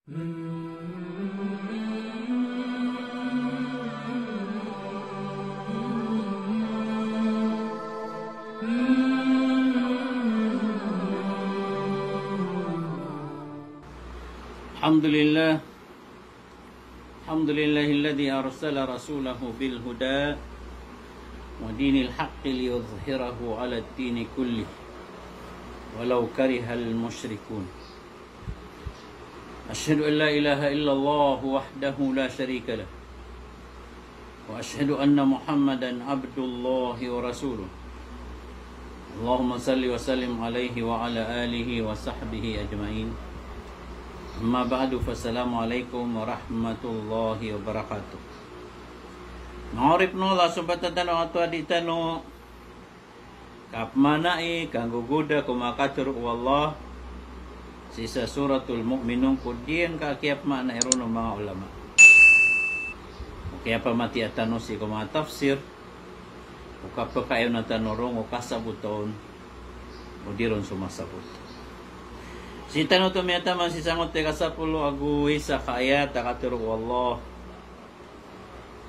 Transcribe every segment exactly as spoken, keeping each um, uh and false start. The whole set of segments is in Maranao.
الحمد لله. الحمد لله الذي أرسل رسوله بالهدى ودين الحق ليظهره على الدين كله ولو كره المشركون. أشهد أن لا إله إلا الله وحده لا شريك له، وأشهد أن محمدا عبد الله ورسوله. اللهم صل وسلم عليه وعلى آله وصحبه أجمعين. أما بعد، فالسلام عليكم ورحمة الله وبركاته. Manga oripen o Allah, sompatan tano a toa di tano kapmanai, kanggogoda ko manga katharo o Allah sii sa Suratul Mu'minun, ko diyan ka kiyapmanai ron o manga ulama. O kiyapamatiya tano sii ko manga tafsir, o kapakayon a tano ron o kasabot on, o di ron somasabot. Sii tano oto miyataman sii sa ngoto i kasapolo ago isa ka ayat a katharo o Allah: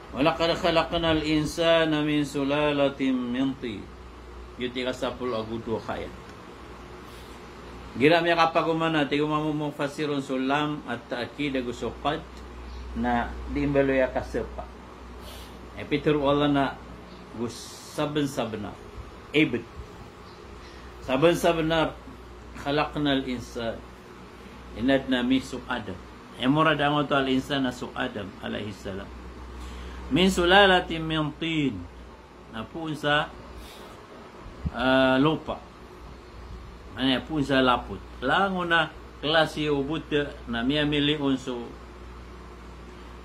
ولقد خلقنا الإنسان من سلالة من طين. Giyoto i kasapolo ago dowa ka ayat. Igira miyakapagomana, tig o manga mufassirun, so lam at-ta'kid ago so qad na di mbaloy a kasapa. Aya pitharo o Allah na go sabensabenar. Ibet. Sabensabenar, خلقنا الإنسان. Inadn ami so Adam. Aya morad angkoto al-insan na so Adam alayhis salam. من سلالة من طين. Na poon sa, ah, lopa. Aya poon sa lapot. Langon a klasi o bota na miyamili on so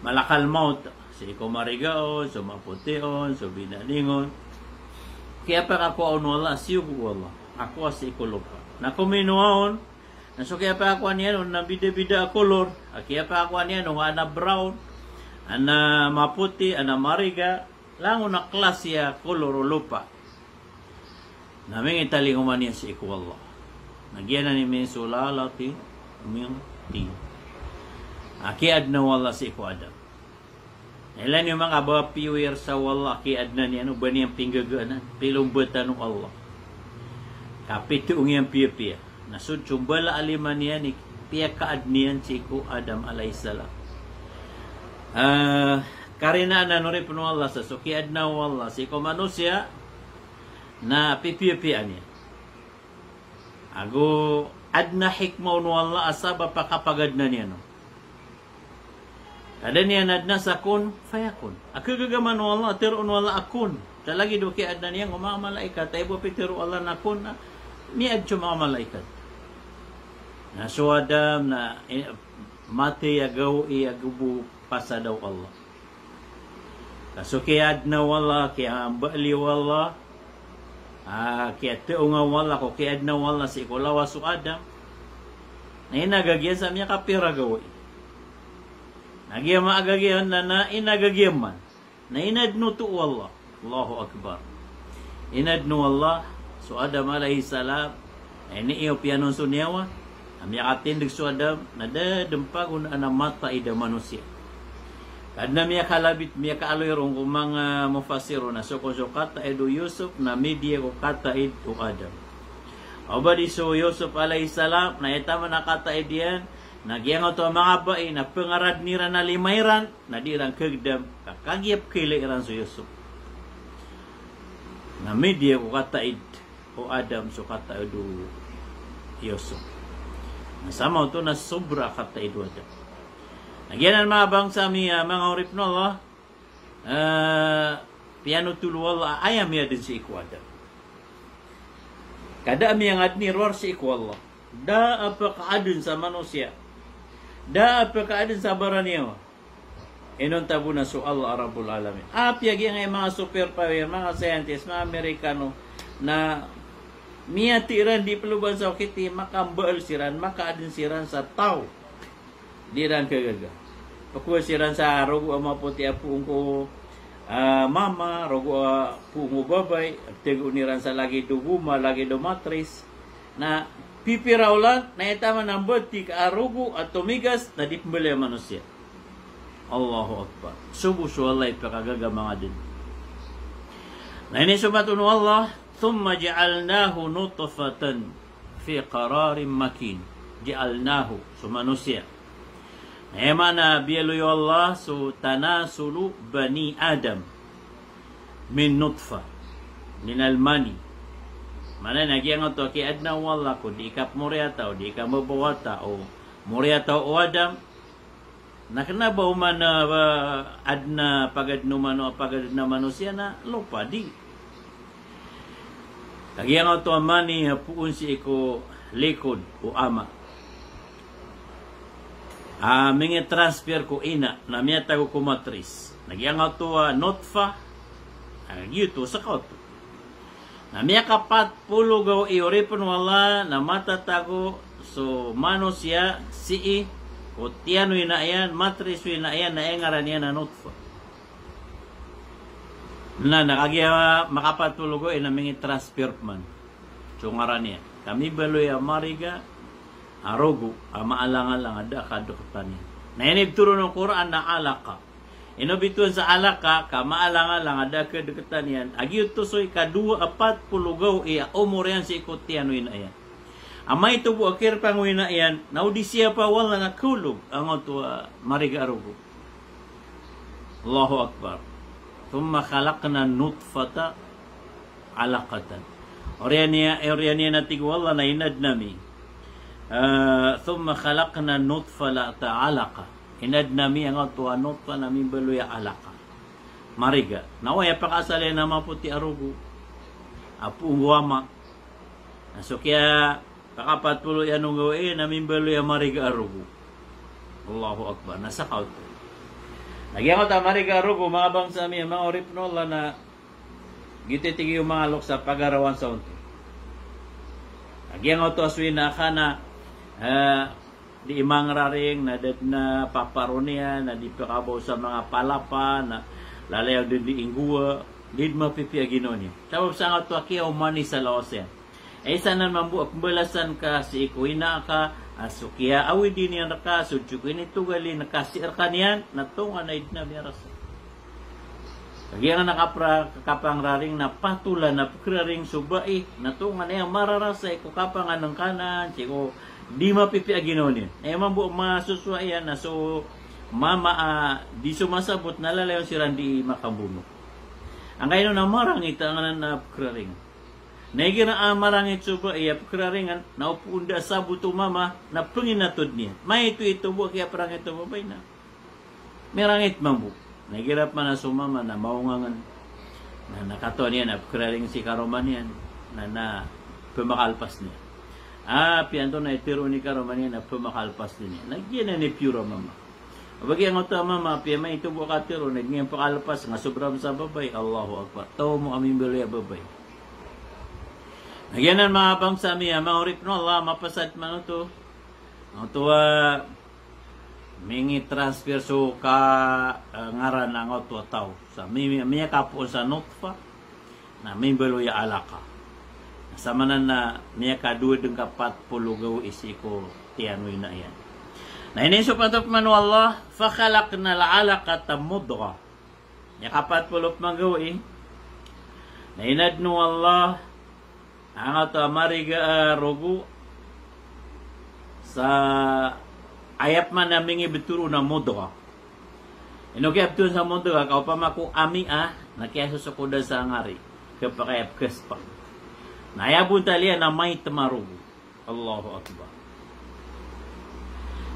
malakal maut. Sii ko mariga on, so mapoti on, so binaling on. Kiyapakowa on o Allah, siyogo o Allah. Akowa sii ko lopa. Na kominowa on, na so kiyapakowa niyan on na bidabida a kolor. A kiyapakowa niyan on ana brown, ana mapoti, ana mariga. Langon a klasi a kolor o lopa. Na mingitalingoma niyan sii ko Allah. Na giyanan i من سلالة من طين. A kiyaadna o Allah sii ko Adam. Ilay niyo manga ba piyo i rsa o Allah a kiyaadna niyan o ba niyan pinggagaanan, pilombatan o Allah. Kapito iyan piyapiya. Na so, so mbala a lima niyan i piyakaadn iyan sii ko Adam alayhis salam. Ah, karina anan, oripen o Allah, sa so kiyaadna o Allah sii ko manosiya na pipiyapiyaan iyan. Ago adn a hikmah on o Allah a sabap a kapagadna niyan on. Ka da niyan adna sa kun fayakun. A kagagaman o Allah, tharoon o Allah a kun. Sa lagid o kiyaadna niyan ko manga malaikat, aya bo a pitharo o Allah na kun, na miyaad so manga malaikat. Na so Adam na, eh, mathay a gawii a go bo pasada o Allah. Ka so kiyaadna o Allah, kiyambaali o Allah, ah, kiyataonga o Allah ko kiyaadna o Allah sii ko lawas o Adam, na inagag iyan sa miyakapira a gawii. Na giya maagag iyan na, na inagag iyan man. Na inadn oto o Allah. Allahu Akbar. Inadn o Allah so Adam alayhis salam. Aya ini iyo piyanonso niyawa. Na miyakatindg so Adam, na da dn pagonaan a mataid a manosiya. Ka adn a miyakalabit, miyakaaloy ron ko manga mufassirun na so kon so kataid o Yusuf na midiya ko kataid o Adam. Aw ba di so Yusuf alayhis salam, na aya taman a kataid iyan, na giyangkoto a manga bai na pangaradn iran a lima iran, na di iran kagdam, ka kagiya pkhailay iran so Yusuf. Na midiya ko kataid o Adam so kataid o Yusuf. Na samaoto na sobra a kataid o Adam. Na giyanan manga bangsa mi a manga oripen o Allah, eh, piyanothol o Allah a aya miyaadn sii ko Adam. Ka da a miyangadn i rowar sii ko Allah. Da a pakaadn sa manosiya. Da a pakaadn sa baraniyawa. Inonta bo na so Allah Rabbul Alamin. Apiya giyangkai manga superpower, manga scientist, manga Amerikano, na miyati iran di ploban sa okit i makambaal siran, makaadn siran sa taw. Di iran kagaga. Pkhowa siran sa rogo a mapoti a poon ko, ah, mama, rogo a poon ko babay, tagoon iran sa lagid o goma, lagid o matris. Na pipira olan, na aya taman a mbatik a rogo a tomigas, na di pmbaloy a manosiya. Allahu Akbar. Sobo so Allah i pakagaga manga dn. Na inisomat o Allah, "Thumma ja'alnahu nutfatan fi qararin makin." Ja'alnahu, so manosiya. Na aya maana a biyaloy o Allah so tanasulu bani Adam min nutfa, minal mani. Maana na giyangkoto a kiyaadna o Allah ko di kapmoriyata o di kambabaw a taw, moriyata o Adam. Na kna ba oman a, ba, adn a pagadn o mano-, pagadn a manosiya na lopa di. Kagiya giyangkoto a mani a poon sii ko likod o ama a mingitransfer ko ina na miyatago ko matris. Na giyangkoto a nutfa, na giyoto sakaoto. Na miyakapat polo gawii, oripn o Allah, na matatago so manosiya sii ko tiyan o ina iyan, matris o ina iyan, na aya ngaran iyan na nutfa. Na, na kagiya makapat polo gawii na mingitransfer pman so ngaran iyan. Ka mimbaloy a mariga a rogo a maalangalang a da a kadktan iyan. Na iniptharoon o Qur'an na alaqa. Ino bitowan sa alaqa, ka maalangalang a da a kadktan iyan. A giyoto so ikadowa a pat polo gawii a omor iyan sii ko tiyan o ina iyan. Amay to bo a kirpang o ina iyan, na o di siyapa o Allah na kaolog angkoto a mariga a rogo. Allahu Akbar. Thumma khalaqna nutfata alaqatan. Oriyan iyan, oriyan iyan a tig o Allah na inadn ami. Eh, thumma khalaqna nutfata alaqa. Inadn ami angkoto a nutfa na mimbaloy a alaqa. Mariga. Na aya pakaasal iyan na mapoti a rogo a poon o ama. Na so kiyapakapat polo iyan o gawii na mimbaloy a mariga a rogo. Allahu Akbar. Na sakaoto. Na giyangkoto a mariga a rogo, manga bangsa mi, manga oripn o Allah, na giyoto i tig o manga loks a pagarawan sa onto. Na giyangkoto a so ina ka na, eh, di imangraring, na da dn a paparon iyan, na di pkabaw sa manga palapa, na lalayaw dn di inggowa, di dn mapipiya ginawa niyan. Sabap sangkoto a kiyaoman i sa lawas iyan. Isa nan mambo a pmbalasan ka sii ko ina ka, a so kiyaawidi niyan rka, so dii ko initogalin ka sii rkaniyan, na tonganay dn a miyarasa. Kagiya nga na kapra-, kapangraring na patolan a pkraring so bai, na tonganay a mararasa i ko kapanganngkanan, sii ko di mapipiya ginawa niyan. Aya mambo a masosowa iyan na so mama a di so masabot na lalayon siran di makambono. Angkaino na marangit angkanan a pkraring. Na igira a marangit so bai a pkraringan, na o poon da a sabot o mama na pnginatod niyan. Maito-ito bo a kiyaprangit o babay na mirangit mambo. Na igira pman a so mama na maongangan. Na, na katawan iyan a pkraring si karoma niyan. Na, na pmakalpas niyan. Apiya antonaa i tharoon i karoma niyan na pmakalpas niyan. Na giyanan i piyor a mama. Oba giyangkoto a mama, apiya maito bo a katharo, na di niyan pkalpas, nga sobra sa babay, Allahu Akbar. Taw mo a mimbaloy a babay. Na giyanan manga bangsa mi, a manga oripn o Allah, mapasad man oto. Oto a mingitransfer so ka, eh, ngaran angkoto a taw. Sa mi-, mi-, miyakapoon sa nutfa. Na mimbaloy a alaqa. Na samanan na miyakadowa dn ka pat polo gawii sii ko tiyan o ina iyan. Na inisopat pman o Allah, "Fakhalaqnal alaqata mudghah." Miyakapat polo pman gawii. Na inadn o Allah angkoto a mariga a rogo sa aya pman a mingibtharoon a mudghah. Ino kiyabtowan sa mudghah, ka opama ko amia, na kiyasosokodan sa ngari, khapakay a pkhaspa. Na aya bontal iyan na maitm a rogo. Allahu Akbar.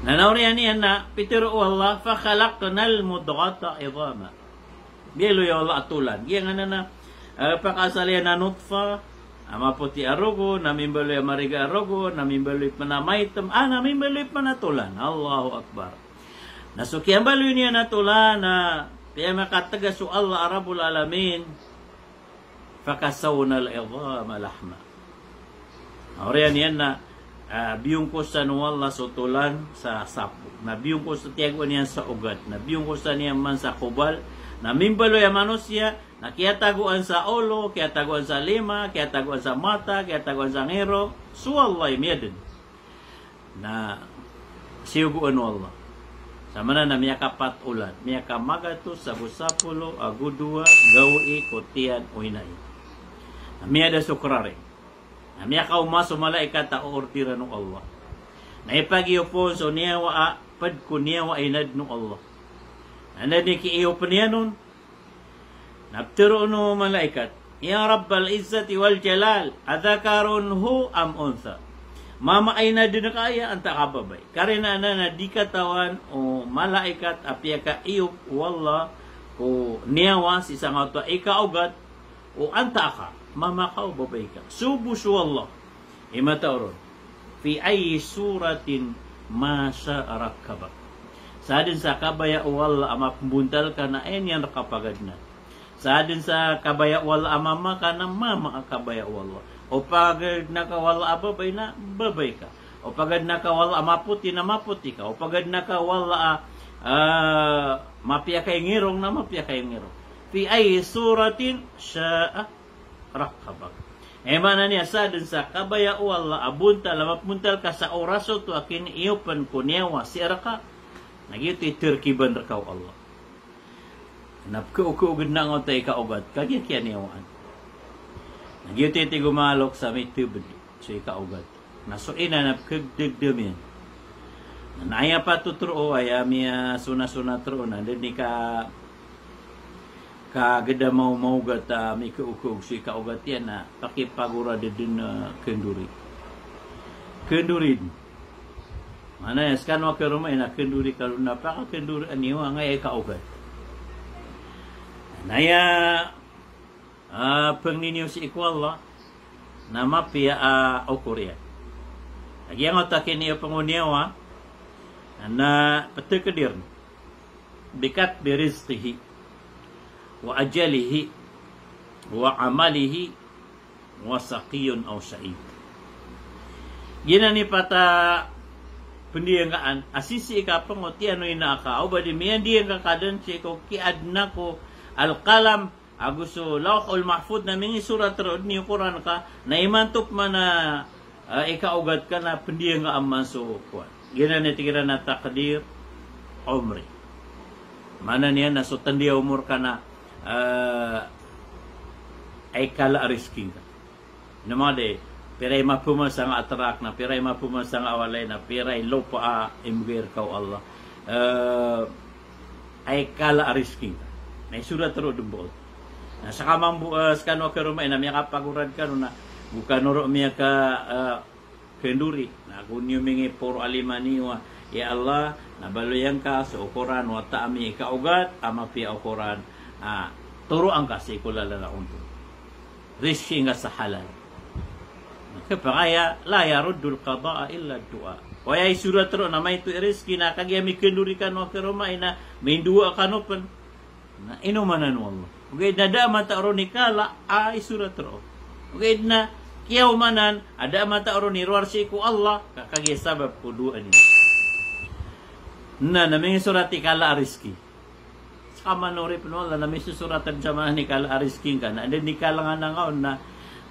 Na, na oriyan iyan na pitharo o Allah, "Fakhalaqnal mudghata idhama." Biyaloy o Allah a tolan. Giyanan na, eh, pakaasal iyan na nutfa, a mapoti a rogo, na mimbaloy a mariga a rogo, na mimbaloy pman a maitm, ah, na mimbaloy pman a tolan. Allahu Akbar. Na so kiyambaloy niyan a tolan na piyamakategas o Allah a Rabbul Alamin, "Fakasawnal idhama lahma." Na oriyan iyan na, ah, biyongkosan o Allah so tolan sa sapo. Na biyongkos, tiyagoan iyan sa ogat. Na biyongkosan iyan man sa kobal. Na mimbaloy a manosiya na kiyatagoan sa olo, kiyatagoan sa lima, kiyatagoan sa mata, kiyatagoan sa ngirong, so Allah i miyadn. Na siyogoan o Allah. Sa maana na miyakapat olan, miyakamagatos sa bo sapolo ago dowa gawii ko tiyan o ina iyan. Na miyada so kararing. Na miyakaoma so malaikat a oordiran o Allah. Na ipagiyop on so niyawa a pd ko niyawa a inadn o Allah. Na anda dn i kiiyopn iyan on, na ptharoon o malaikat, "Ya Rabbal Izzati wal Jalal, adhakarun hu am untha?" Mama, a inadn ka aya antaa ka babay? Karina anan na di katawan o malaikat a piyakaiyop o Allah ko niyawa sii sangkoto a ikaogat o antaa ka, mama ka o babay ka. So bo so Allah i matao ron, "Fi ayyi suratin ma sha'a rakkabak." Sadn sa kabaya o Allah a mapmbontal ka na aya niyan rka pagadnan. Sadn sa kabaya o Allah a mama ka na mama a kabaya o Allah. O pagadna ka o Allah a babay na babay ka. O pagadna ka o Allah a mapoti na mapoti ka. O pagadna ka o Allah a, ah, mapiya ka i ngirong na mapiya ka i ngirong. "Fi ayyi suratin sha'a rakkabak." Aya maana niyan, sadn sa kabaya o Allah a bontal a mapmbontal ka sa oras oto a kiniiyopn ko niyawa sii rka, na giyoto i tharkiban rka o Allah. Na pkhaokaog dn angkoto a ikaogat ka giya kiyaniyawaan. Na giyoto i tig o manga loks a mitbd so ikaogat. Na so ina na pkhagdagdam iyan. Na aya patot roo, aya miyasonasonat roo na anda dn i ka, kagdam o maogat a mikhaokaog so ikaogat iyan na pakipagorad dn a khandori. Khandori dn. Maana niyan, skano a karoma ina, khandori kano na pakakhandori aniyo angkaya ikaogat. Na aya, ah, pangni niyo sii ko Allah na mapiya a okor iyan. Lagid angkoto a kiniiyopn o niyawa na ptakdir bi katbi rizqihi wa ajalihi wa amalihi wa shaqiyyun aw sa'id. Giyanan i pat a pndiyangkaan a sisii ka pngotiyan o ina aka, o ba di miyandiyangka ka dn sii ko kiadna ko alqalam ago so Lawhul Mahfudh na mingisorat roo dn i okoran ka, na imanto pman a, ah, ikaogat ka na pndiyangka a man so kowan. Giyanan i tig iran a taqdir umri. Maana niyan na so tndiya omor ka na, ah, aya kala a rizki ngka. Na manga di, pira i maphomasang a trak na, pira i maphomasang a walay na, pira i lopa a imbgay rka o Allah. Eh, aya kala a rizki ngka na isorat roo dn bo. Na ska mambo, eh, skano a karoma ina miyakapagorad kano na go kano roo miyaka, eh, khandori. Na go niyo mingiporo a lima niyo a, "Ya Allah, na baloy angka so okoran o wata ami ikaogat a mapiya okoran, ah, toroa ngka sii ko lalan a ontol." Rizki ngka sa halal. Khapakay a la yaruddul qada'a illa du'a. Aya isorat roo na maito i rizki na kagiya mikhandori kano a karoma ina mindowa kano pn. Na ino manan o Allah. Ogaid na da a matao ron i kala a isorat roo. Ogaid na kiyaomanan a da a matao ron i rowar sii ko Allah, ka kagiya sabap ko dowa niyan. Na, na mingisorat i kala a rizki. Ska man oripn o Allah na misosorat dn sa maana i kala a rizki ngka na anda dn i kalangan angka on na,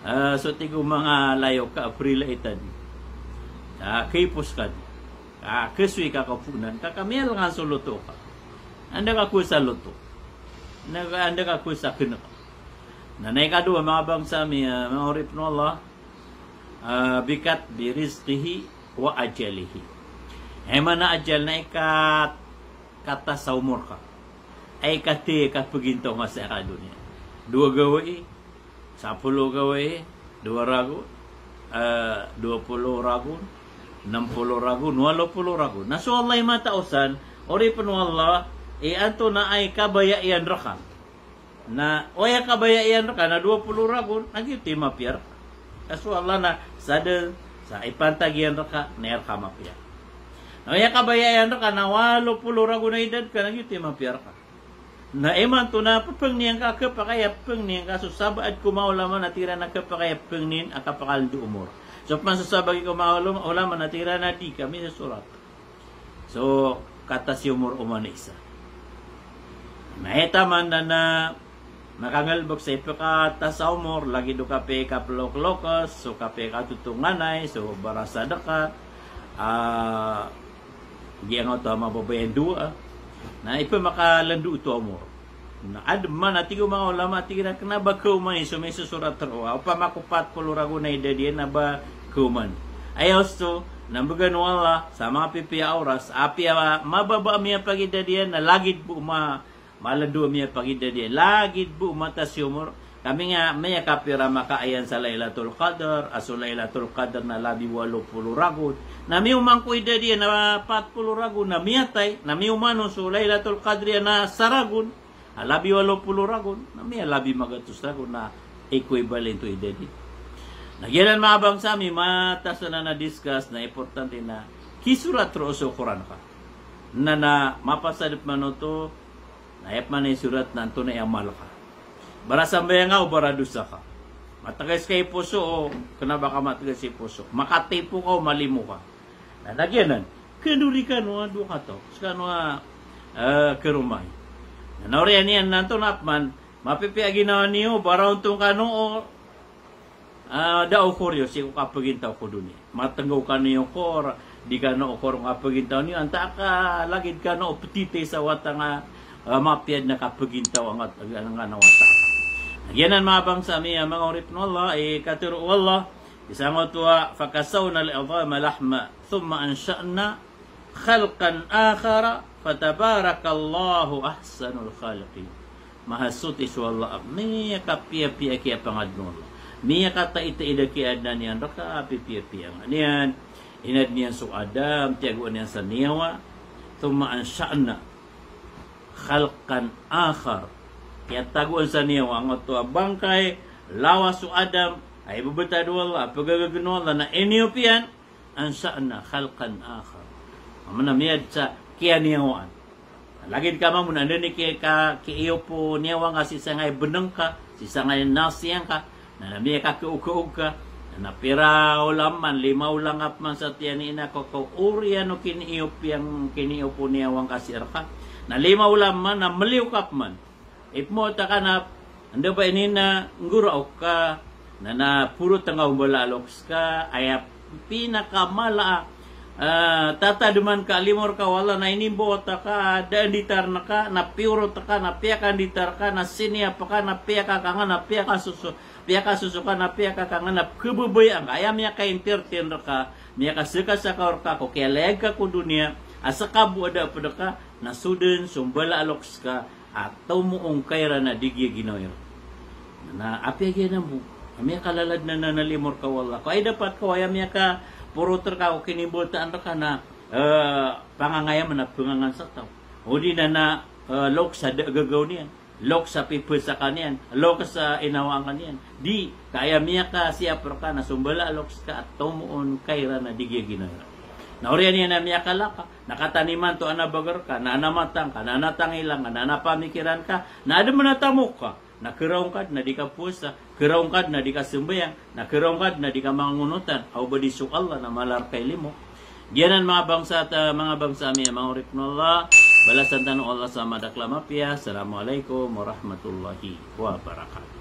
eh, so tig o manga layok ka a prilaitan. Ah, khaipos ka dn. Ah, khasoy ka ko ponan ka, ka miyalangan so loto ka. Anda ka kowa sa loto. Na anda ka kowa sa kn ka. Na, na ikadowa, manga bangsa mi, ah, manga oripn o Allah, ah, bi katbi rizqihi wa ajalihi. Aya maana a ajal na ika, kata sa omor ka. Aya kati a kapagintaw ngka sa ika doniya. Dowa gawii, sapolo gawii, dowa ragon, eh, dowa polo ragon, nm polo ragon, walo polo ragon. Na so Allah i matao san, oripn o Allah, i antonaa i kabaya iyan rka. Na aya kabaya iyan rka na dowa polo ragon, na giyoto i mapiya rka. Ka so Allah na sadn sa ipantag iyan rka, na aya rka mapiya. Na aya kabaya iyan rka na walo polo ragon a idad ka, na giyoto i mapiya rka. Na imanto na pphangni angka, khapakay a pphangni angka so sabaad ko manga ulama na tig iran a khapakay a pphangnin a kapakal do omor. So pman so sabaad ko manga ulama, ulama na tig iran a di ka misosorat. So kata si omor oman i isa. Na aya taman na, na makangalbk sa ipkataas a omor, lagid o kapikaploklokes, so kapikatotonganay, so barasadka, ah, giyangkoto a mababaya a dowa, na ipmakalandoot o omor. Na adn man a tig o manga ulama, tig iran, kna ba kaoman i so misosorat roo a opama ko pat polo ragon a idad iyan na ba kaoman. Aya osto, na mbgan o Allah sa mapipiya a oras, apiya mababa a miyapagidad iyan, na lagid bo ma Malandoa miyapagidad iyan, lagid bo mataas i omor. Kami nga miyakapira makaayan sa Lailatul Qadr, a so Lailatul Qadr na labi walo polo ragon. Na miyoman ko idad iyan na pat polo ragon, na miyatay, na miyoman on so Lailatul Qadr iyan na saragon, a labi walo polo ragon, na miyalabi magatos ragon, na equivalent o idad iyan. Na giyanan manga bangsa mi, mataas anan a discuss, na importante na kisorat roo so Qur'an ka. Na, na mapasad pman oto, na aya pman i sorat na antonaa i amal ka. Barasambayang ka o baradosa ka. Matgas ka i poso o kna ba ka matgas i poso. Makatipo ka o malimo ka. Na, na giyanan, kandori kano a dowa kataw. Skano a, eh, karoma. Na, na oriyan iyan na antonaa pman, mapipiya a ginawa niyo, baraontong kano o Ah, da okor iyo sii ko kapagintaw ko doniya. Matnggaw kano i okor, di kano okor ko kapagintaw niyo, antaa ka lagid kano o ptitay sa wata nga, ah, mapiya dn a kapagintaw angkoto a wata. Giyanan manga bangsa mi a manga oripn o Allah, i katharo o Allah, isa angkoto a, "Fakasawnal 'idhama lahma, thumma ansha'na khalqan akhara, fatabarakallahu ahsanul khaliqin." Mahasoti so Allah a miyakapiyapiya a kiyapangadn o Allah. Miyakataitaid a kiyaadna niyan rka a pipiyapiya nga niyan. Inadn iyan so Adam, tiyagoan iyan sa niyawa. Thumma ansha'na khalqan akhar. Kiyatagoan sa niyawa angkoto a bangkay, lawas o Adam, a ibebetad o Allah, a pegagagn o Allah, na iniyop iyan, ansha'na khalqan akhar. Maana miyad sa kiyaniyawaan. Lagid ka mambo na anda ni ki-, ka, kiiyop o niyawa nga sii sangkai bnng ka, sii sangkai nasi angka, na, na miyakakaogaog ka, na, na pira olam man, lima olam ka pman sa tiyan i ina ko, ko oriyan o kiniiyop iyan, kiniiyop o niyawa nga sii rka. Na lima olam man, na mliyo ka pman. Ipmoot ka na, anda ba ini na nggorao ka, na, na poro tngka o mbala a loks ka, aya pinakamala a, ah, tatadman ka a limo rka o Allah, na inimboot ka, da nditar ka, na piyorot ka, na piyakanditar ka, na siniyap ka, na piyakakangan, na piyakasoso, piyakasoso ka, na piyakakangan, na khababayaan ka, aya miyaka-entertain rka, miyakasakasaka rka, ko kiyalayag ka ko doniya, a ska bo a da pd ka, na so dn so mbala a loks ka, a tomo o ngka iran a di giya ginawa iran. Na apiya giyanan bo, a miyakalalad na, na, na limo rka o Allah. Ko aya dapat ka o aya miyakaporot rka ko kinimbawataan rka na, eh, pangangayam na pngangan sa taw. O di na, na, eh, loks a da gagaw niyan, loks a piphasakan iyan, loks a inawaan ka niyan. Di, ka aya miyakasiyap rka na so mbala a loks ka a tomo o ngka iran a di giya ginawa iran. Na oriyan iyan a miyakala ka, na kataniman to ana bagr ka, na ana matang ka, na ana tangilang ka, na ana pamikiran ka, na adn man a tamok ka, na kharaw ngka dn a di kapowasa, kharaw ngka dn a di kasambayang, na kharaw ngka dn a di kamangonotan, a o ba di so Allah na mala rka i limo. Giyanan manga bangsa ta, manga bangsa mi a manga oripn o Allah, balasan tano o Allah sa madakl a mapiya. Assalamualaikum warahmatullahi wabarakatuh.